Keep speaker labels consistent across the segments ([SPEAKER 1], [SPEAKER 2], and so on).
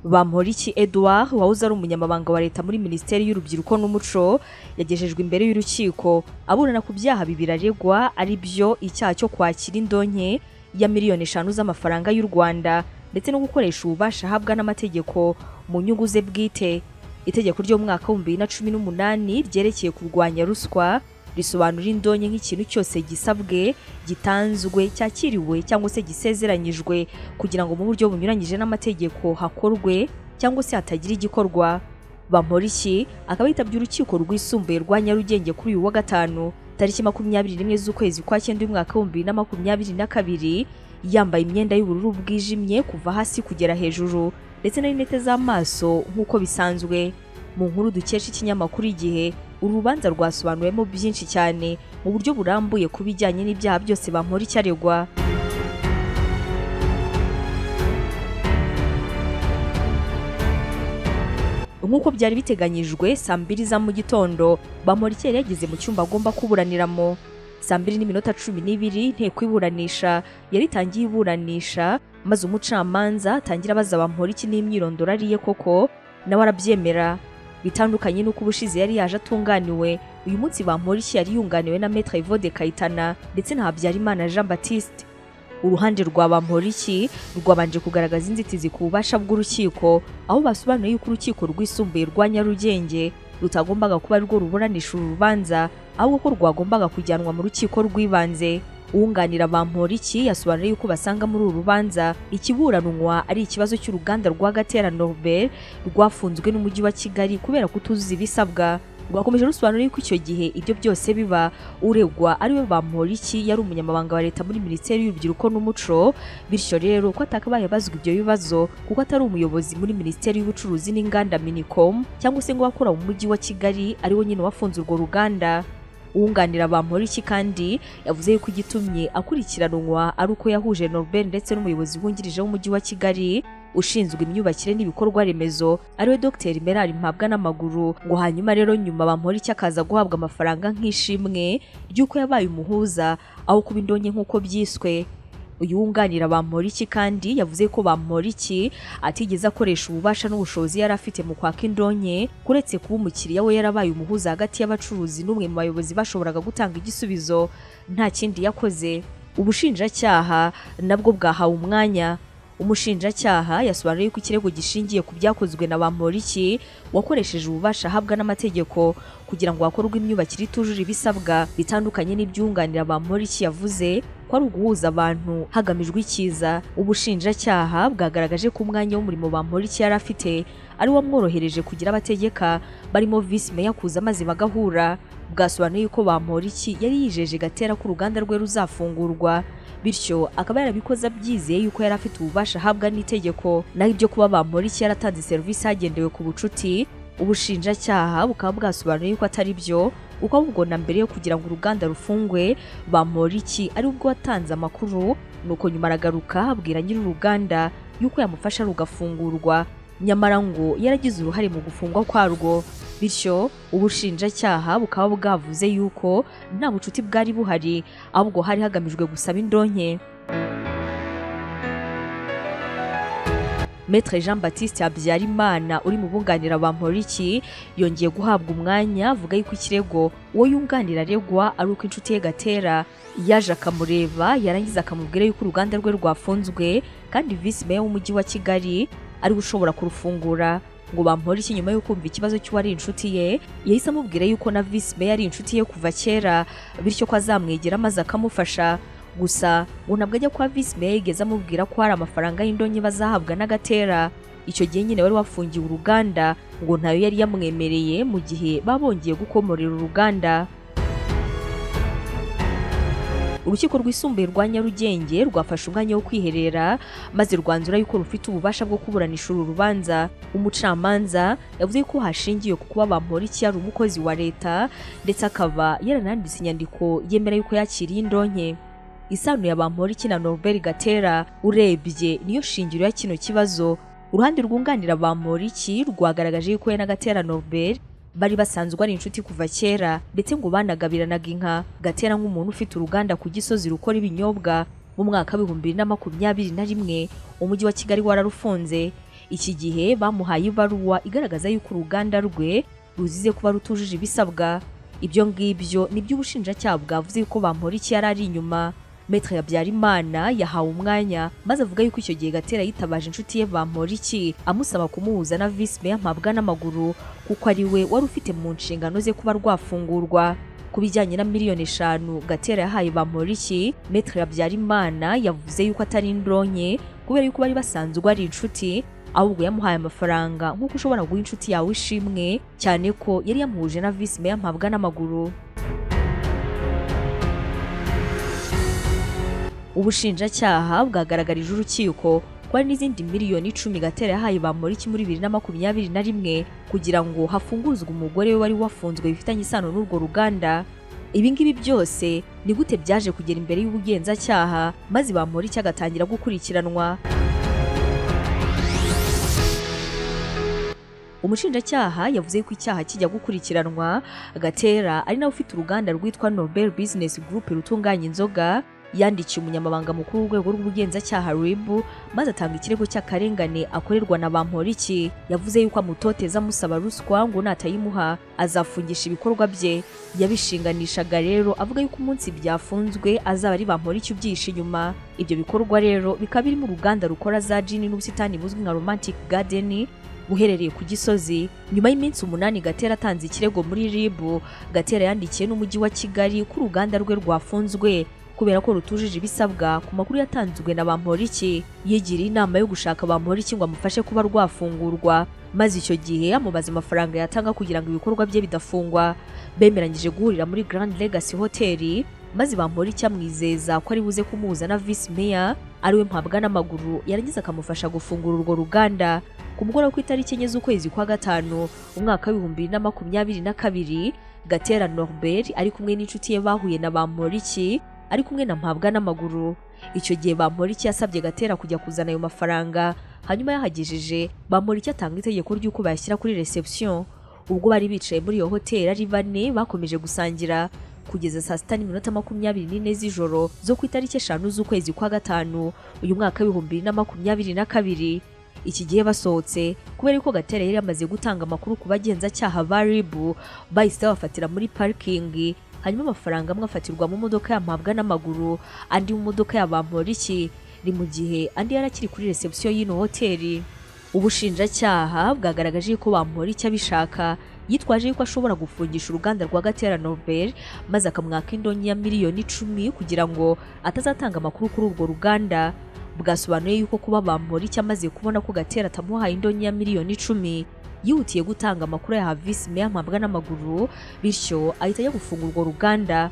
[SPEAKER 1] Bamporiki Edouard wahoze ari umunyamabanga wa leta muri Minisiteri y'Urubyiruko n'Umuco yagejejwe imbere y'urukiko aburana ku byaha bibiri aregwa, ari byo icyaha cyo kwakira indonke ya miliyoni 5 z'amafaranga y'u Rwanda ndetse no gukoresha ububasha ahabwa n'amategeko mu nyungu ze bwite. Itegeko ryo mu mwaka wa 2018 ryerekeye kurwanya ruswa risobanura indonke nk'ikintu cyose gisabwe, gitanzwe, cyakiriwe cyangwa se gisezeranyijwe kugira ngo mu buryo bunyuranyije n'amategeko hakorwe cyangwa se hatagira igikorwa. Bamporiki akaba yitabye urukiko rwisumbuye rwa Nyarugenge kuri uyu wa gatanu tariki 21 z'ukwezi kwa cyenda umwaka wa 2022, yambaye imyenda y'ubururu bwijimye kuva hasi kugera hejuru ndetse na rinete z'amaso nk'uko bisanzwe. Mu nkuru dukesha ikinyamakuru Igihe, uru rubanza rwasobanuwemo byinshi cyane mu buryo burambuye ku bijyanye n'ibyaha byose Bamporiki aregwa. Nk'uko byari biteganyijwe, saa mbiri za mu gitondo Bamporiki yari yageze mu cyumba agomba kuburaniramo. Saa 2:12 inteko iburanisha yari itangiye iburanisha, maze umucamanza atangira abaza Bamporiki n'imyirondoro ariye koko, nawe arabyemera. Bitandukanye n'uko ubushize yari yaje atunganiwe, uyu munsi Bamporiki yari yunganiwe na Maître Evode Kayitana ndetse na Habyarimana Jean Baptiste. Uruhande rwa Bamporiki rwabanje kugaragaza inzitizi ku bubasha bw'urukiko, aho basobanuye yuko urukiko rwisumbuye rwa Nyarugenge rutagombaga kuba rwo ruburanisha uru rubanza, ahubwo ko rwagombaga kujyanwa mu rukiko rw'ibanze. Uwunganira Bamporiki yasobanuye yuko basanga muri uru rubanza ikiburanwa ari ikibazo cy'uruganda rwa Gatera Norbert rwafunzwe n'umujyi wa Kigali kubera kutuzuza ibisabwa. Rwakomeje rusobanura yuko icyo gihe ibyo byose biba, uregwa ariwe Bamporiki yari umunyamabanga wa leta muri Minisiteri y'Urubyiruko n'Umuco, bityo rero ko atakabaye abazwa ibyo bibazo kuko atari umuyobozi muri Minisiteri y'Ubucuruzi n'Inganda Minicom, cyangwa se ngo akora mu mujyi wa Kigali ariwe nyine wafunze urwo ruganda. Uwunganira Bamporiki kandi yavuze yuko igitumye akurikiranwa ari uko yahuje Norbert ndetse n'umuyobozi wungirije w'umujyi wa Kigali ushinzwe imyubakire n'ibikorwa remezo ariwe Dr Merari Mpabwa n'amaguru, ngo hanyuma rero nyuma Bamporiki akaza guhabwa amafaranga nk'ishimwe ry'uko yabaye umuhuza aho kuba indonke nk'uko byiswe. Uyu wunganira Bamporiki kandi yavuze ko Bamporiki atigeze akoresha ububasha n'ubushobozi yari afite mu kwaka indonke, kuretse kuba umukiriya we yarabaye umuhuza hagati y'abacuruzi n'umwe mu bayobozi bashoboraga gutanga igisubizo, nta kindi yakoze. Ubushinjacyaha nabwo bwahawe umwanya. Umushinjacyaha yasobanuye ko ikirego gishingiye ku byakozwe na Bamporiki wakoresheje ububasha ahabwa n'amategeko kugira ngo hakorwe imyubakire itujuje ibisabwa, bitandukanye n'ibyunganira Bamporiki yavuze ko ari uguhuza abantu hagamijwe icyiza. Ubushinjacyaha bwagaragaje ko umwanya w'umurimo Bamporiki yari afite ari wamworohereje kugira abategeka barimo Visi Meya kuza maze bagahura. Bwasobanuye ko Bamporiki yari yijeje Gatera ko uruganda rwe ruzafungurwa, bityo akaba yarabikoze abyizeye yuko yari afite ububasha ahabwa n'itegeko. Naho ibyo kuba Bamporiki yaratanze serivisi hagendewe ku bucuti, ubushinjacyaha bukaba bwasobanuye yuko atari byo, kuko ahubwo na mbere yo kugira ngo uruganda rufungwe Bamporiki ari ubwo watanze amakuru, nuko nyuma aragaruka abwira nyir'uruganda yuko yamufasha rugafungurwa, nyamara ngo yaragize uruhare mu gufungwa kwarwo. Bityo ubushinjacyaha bukaba bwavuze yuko nta bucuti bwari buhari, ahubwo hari hagamijwe gusaba indonke. Maître Jean Baptiste Habyarimana uri mu bunganira Bamporiki yongeye guhabwa umwanya, avuga yuko ikirego uwo yunganira aregwa ari uko inshuti ye Gatera yaje akamureba, yarangiza akamubwira yuko uruganda rwe rwafunzwe kandi Visi Meya w'umujyi wa Kigali ari ushobora kurufungura. Ngo Bamporiki nyuma yo kumva ikibazo cy'uwari inshuti ye, yahise amubwira yuko na Visi Meya ari inshuti ye kuva kera, bityo ko azamwegera maze akamufasha. Gusa ngo ntabwo ajya kwa Visi Meya yigeze amubwira ko hari amafaranga y'indonke bazahabwa na Gatera. Icyo gihe nyine wari wafungiwe uruganda, ngo ntayo yari yamwemereye mu gihe babongeye gukomorera uruganda. Urukiko rwisumbuye rwa Nyarugenge rwafashe umwanya wo kwiherera maze rwanzura yuko rufite ububasha bwo kuburanisha uru rubanza. Umucamanza yavuze ko hashingiwe ku kuba Bamporiki yari umukozi wa leta ndetse akaba yarananditse inyandiko yemera yuko yakiriye indonke. Isano ya Bamporiki na Norbert Gatera urebye niyo shingiro ya kino kibazo. Uruhande rwunganira Bamporiki rwagaragaje yuko we na Gatera Norbert bari basanzwe ari inshuti kuva kera, ndetse ngo banagabiranaga inka. Gatera nk'umuntu ufite uruganda ku Gisozi rukora ibinyobwa, mu mwaka wa 2021 umujyi wa Kigali wararufunze. Iki gihe bamuhaye ibaruwa igaragaza yuko uruganda rwe ruzize kuba rutujuje ibisabwa. Ibyo ngibyo nibyo ubushinjacyaha bwavuze yuko Bamporiki yari ari inyuma. Maître Habyarimana yahawe umwanya maze avuga yuko icyo gihe Gatera yitabaje inshuti ye Bamporiki amusaba kumuhuza na Vice Mayor Mpabwanamaguru kuko ari we wari ufite mu nshingano ze kuba rwafungurwa. Ku bijyanye na miliyoni 5 Gatera yahaye Bamporiki, Maître Habyarimana yavuze yuko atari indonke kubera yuko bari basanzwe ari inshuti, ahubwo yamuhaye amafaranga nk'uko ushobora guha inshuti yawe ishimwe, cyane ko yari yamuhuje na Vice Mayor Mpabwanamaguru. Ubushinjacyaha bwagaragarije urukiko ko hari n'izindi miliyoni 10 Gatera yahaye Bamporiki muri 2021 kugira ngo hafunguzwe umugore we wari wafunzwe bifitanye isano n'urwo ruganda. Ibi ngibi byose ni gute byaje kugera imbere y'ubugenzacyaha maze Bamporiki agatangira gukurikiranwa? Umushinjacyaha yavuze ko icyaha kijya gukurikiranwa Gatera ari nawe ufite uruganda rwitwa Nobel Business Group rutunganya inzoga, yandikiye umunyamabanga mukuru w'urwego rw'ubugenzacyaha RIB maze atanga ikirego cy'akarengane akorerwa na Bamporiki. Yavuze yuko amutoteza amusaba ruswa ngo natayimuha azafungisha ibikorwa bye. Yabishinganishaga rero avuga yuko umunsi byafunzwe azaba ari Bamporiki ubyihishe inyuma. Ibyo bikorwa rero bikaba birimo uruganda rukora za gin n'ubusitani buzwi nka Romantic Garden buherereye ku Gisozi. Nyuma y'iminsi 8 Gatera atanze ikirego muri RIB, Gatera yandikiye n'umujyi wa Kigali ko uruganda rwe rwafunzwe kubera ko rutujuje ibisabwa ku makuru yatanzwe na Bamporiki. Yigiriye inama yo gushaka Bamporiki ngo amufashe kuba rwafungurwa, maze icyo gihe amubaza amafaranga yatanga kugira ngo ibikorwa bye bidafungwa. Bemeranyije guhurira muri Grand Legacy Hotel, maze Bamporiki amwizeza ko ari buze kumuhuza na Vice Mayor ariwe Mpabwanamaguru, yarangiza akamufasha gufungura urwo ruganda. Ku mugoroba ku itariki 4 z'ukwezi kwa gatanu umwaka wa 2022, Gatera Norbert ari kumwe n'inshuti ye bahuye na Bamporiki ari kumwe na Mpabwanamaguru. Icyo gihe Bamporiki yasabye Gatera kujya kuzana ayo mafaranga, hanyuma yahagejeje Bamporiki atanga itegeko ry'uko bayashyira kuri reception. Ubwo bari bicaye muri iyo hoteli ari bane bakomeje gusangira kugeza saa 6:24 z'ijoro zo ku itariki 5 z'ukwezi kwa gatanu uyu mwaka wa 2022. Iki gihe basohotse kubera ko Gatera yari yamaze gutanga amakuru ku bagenzacyaha ba RIB, bahise bafatira muri parking, hanyuma amafaranga amwe afatirwa mu modoka ya Mpabwanamaguru, andi mu modoka ya Bamporiki, ni mu gihe andi yari akiri kuri reception y'ino hoteli. Ubushinjacyaha bwagaragaje ko Bamporiki abishaka yitwaje yuko ashobora gufungisha uruganda rwa Gatera Norbert maze akamwaka indonke ya miliyoni 10 kugira ngo atazatanga amakuru kuri urwo ruganda. Bwasobanuye yuko kuba Bamporiki amaze kubona ko Gatera atamuhaye indonke ya miliyoni 10 yihutiye gutanga amakuru ya Vice Mayor Mpabwanamaguru, bityo ahita ajya gufunga urwo ruganda.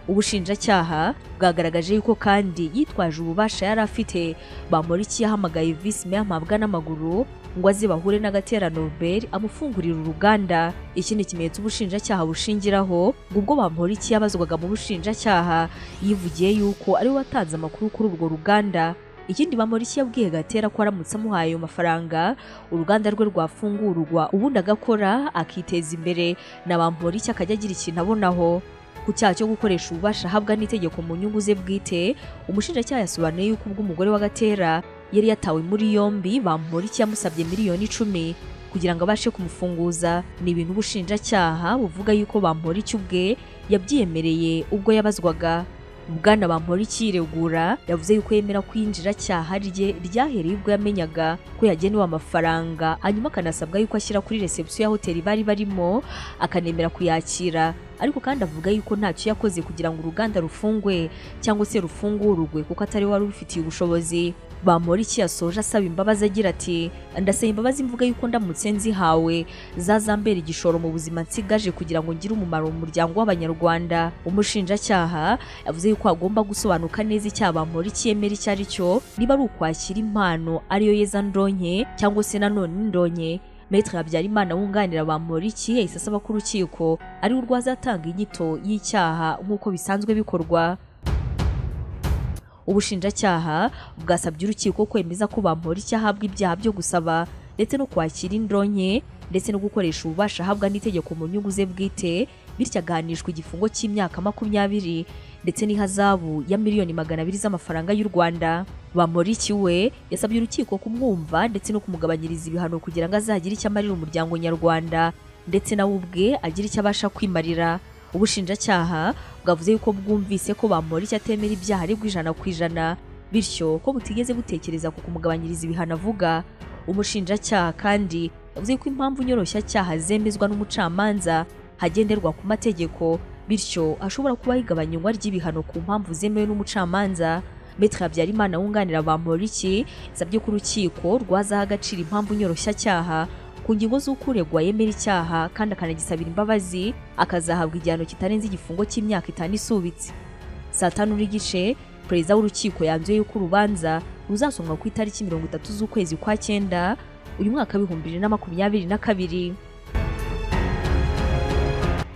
[SPEAKER 1] Ubushinjacyaha bwagaragaje yuko kandi yitwaje ububasha yari afite, Bamporiki yahamagaye Vice Mayor Mpabwanamaguru ngo aze bahure na Gatera Norbert amufungurira uruganda. Iki ni ikimenyetso ubushinjacyaha bushingiraho ngo ubwo Bamporiki yabazwaga mu bushinjacyaha yivugiye yuko ari we watanze amakuru kuri urwo ruganda. Ikindi Bamporiki yabwiye Gatera ko aramutse amuhaye ayo mafaranga uruganda rwe rwafungurwa ubundi agakora akiteza imbere, na Bamporiki akajya agira ikintu abonaho. Ku cyaha cyo gukoresha ububasha ahabwa n'itegeko mu nyungu ze bwite, umushinjacyaha yasobanuye yuko ubwo umugore wa Gatera yari yatawe muri yombi Bamporiki yamusabye miliyoni 10 kugira ngo abashe kumufunguza. Ni ibintu ubushinjacyaha buvuga yuko Bamporiki ubwe yabyiyemereye ubwo yabazwaga. Bwana Bamporiki yiregura yavuze yuko yemera kwinjira cyaha rye ryahereye ubwo yamenyaga ko yagenewe amafaranga, hanyuma akanasabwa yuko ashyira kuri reception ya hoteli bari barimo akanemera kuyakira, ariko kandi avuga yuko ntacyo yakoze kugira ngo uruganda rufungwe cyangwa se rufungurwe kuko atari wari ubifitiye ubushobozi. Bamporiki yasoje asaba imbabazi agira ati: "Ndasaba imbabazi mvuga yuko ndamutse nzihawe zazambera igishoro mu buzima nsigaje kugira ngo ngire umumaro mu muryango w'Abanyarwanda." Umushinjacyaha yavuze yuko agomba gusobanuka neza icyaha Bamporiki yemera icyo ari cyo, niba ari ukwakira impano ariyo yeza ndonke cyangwa se nanone indonke. Maître Habyarimana wunganira Bamporiki yahise asaba ko urukiko ari urwazatanga inyito y'icyaha nk'uko bisanzwe bikorwa. Ubushinjacyaha bwasabye urukiko kwemeza ko Bamporiki ahabwa ibyaha byo gusaba ndetse no kwakira indonke ndetse no gukoresha ububasha ahabwa n'itegeko mu nyungu ze bwite, bityo agahanishwa igifungo cy'imyaka 20 ndetse n'ihazabu ya miliyoni 200 z'amafaranga y'u Rwanda. Bamporiki we yasabye urukiko kumwumva ndetse no kumugabanyiriza ibihano kugira ngo azagire icyo amarira umuryango nyarwanda ndetse nawe ubwe agire icyo abasha kwimarira. Ubushinjacyaha bwavuze yuko bwumvise ko Bamporiki atemera ibyaha aregwa 100%, bityo ko butigeze butekereza ku kumugabanyiriza ibihano avuga. Umushinjacyaha kandi yavuze ko impamvu nyoroshyacyaha zemezwa n'umucamanza hagenderwa ku mategeko, bityo ashobora kuba igabanywa ry'ibihano ku mpamvu zemewe n'umucamanza. Maître Habyarimana wunganira Bamporiki yasabye ko urukiko rwazaha agaciro impamvu nyoroshyacyaha ku ngingo z'uko uregwa yemera icyaha kandi akanagisabira imbabazi, akazahabwa igihano kitarenze igifungo cy'imyaka 5 isubitse. Saa 5:15 perezida w'urukiko yanzuye yuko urubanza ruzasomwa ku itariki 30 z'ukwezi kwa 9 uyu mwaka 2022.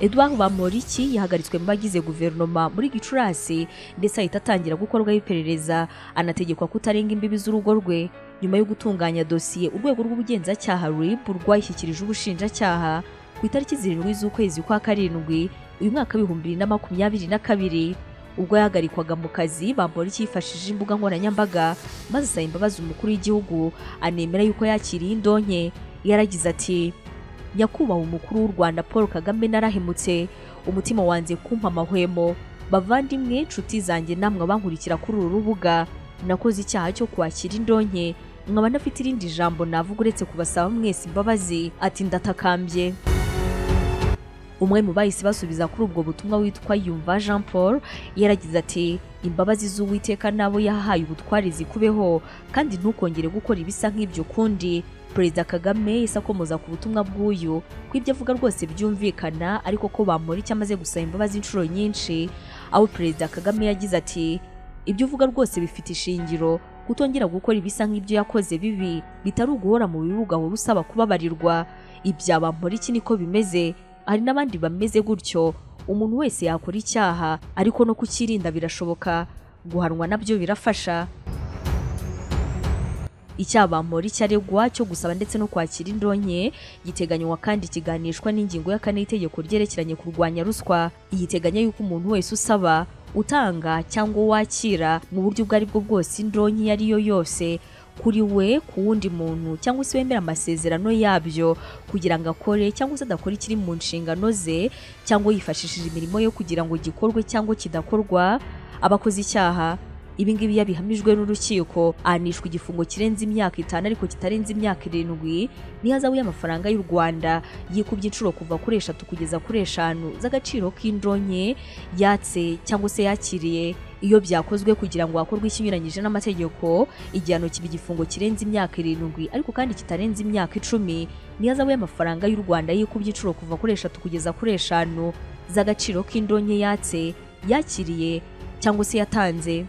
[SPEAKER 1] Edouard Bamporiki yahagaritswe mu bagize guverinoma muri Gicurasi ndetse ahita atangira gukorwaho iperereza, anategekwa kutarenga imbibi z'urugo rwe. Nyuma yo gutunganya dosiye, urwego rw'ubugenzacyaha RIB rwayishyikirije ubushinjacyaha ku itariki 7 z'ukwezi kwa 7 uyu mwaka 2022. Ubwo yahagarikwaga mu kazi, Bamporiki yifashishije imbuga nkoranyambaga maze asaba imbabazi umukuru w'igihugu, anemera yuko yakiriye indonke. Yaragize ati: "Nyakubahwa umukuru w'u Rwanda Paul Kagame, narahemutse, umutima wanze kumpa amahwemo. Bavandimwe, nshuti zanjye namwe abankurikira kuri uru rubuga, nakoze icyaha cyo kwakira indonke, nkaba ntafite irindi jambo navuga uretse kubasaba mwese imbabazi." Ati: "Ndatakambye." Umwe mu bahise basubiza kuri ubwo butumwa witwa Yumva Jean Paul yaragize ati: "Imbabazi z'Uwiteka nabo yahaye ubutware zikubeho, kandi ntukongere gukora ibisa nk'ibyo kundi." Perezida Kagame yahise akomoza ku butumwa bw'uyu ko ibyo avuga rwose byumvikana, ariko ko Bamporiki amaze gusaba imbabazi inshuro nyinshi. Aho Perezida Kagame yagize ati: "Ibyo uvuga rwose bifite ishingiro, kutongera gukora ibisa nk'ibyo yakoze bibi bitari uguhora mu bibuga ahora usaba kubabarirwa. Ibya Bamporiki niko bimeze, hari n'abandi bameze gutyo. Umuntu wese yakora icyaha, ariko no kukirinda birashoboka, guhanwa nabyo birafasha." Icyaha Bamporiki aregwa cyo gusaba ndetse no kwakira indonke giteganywa kandi kiganishwa n'ingingo ya 4 y'itegeko ryerekeranye kurwanya ruswa. Iyiteganya yuko umuntu wese usaba, utanga cyangwa wakira mu buryo ubwo aribwo bwose indonke iyo ari yo yose kuri we, ku wundi muntu, cyangwa se wemera amasezerano yabyo kugira ngo akore cyangwa se adakora ikiri mu nshingano ze, cyangwa yifashishije imirimo yo kugira ngo gikorwe cyangwa kidakorwa, abakoze icyaha. Ibi ngibi yabihamijwe n'urukiko ahanishwa igifungo kirenze imyaka 5 ariko kitarenze imyaka 7 n'ihazabu y'amafaranga y'u Rwanda yikubye inshuro kuva kuri 3 kugeza kuri 5 z'agaciro k'indonke yatse cyangwa se yakiriye. Iyo byakozwe kugira ngo hakorwe ikinyuranyije n'amategeko, igihano kiba igifungo kirenze imyaka 7 ariko kandi kitarenze imyaka 10 n'ihazabu y'amafaranga y'u Rwanda yikubye inshuro kuva kuri 3 kugeza kuri 5 z'agaciro k'indonke yatse, yakiriye cyangwa se yatanze.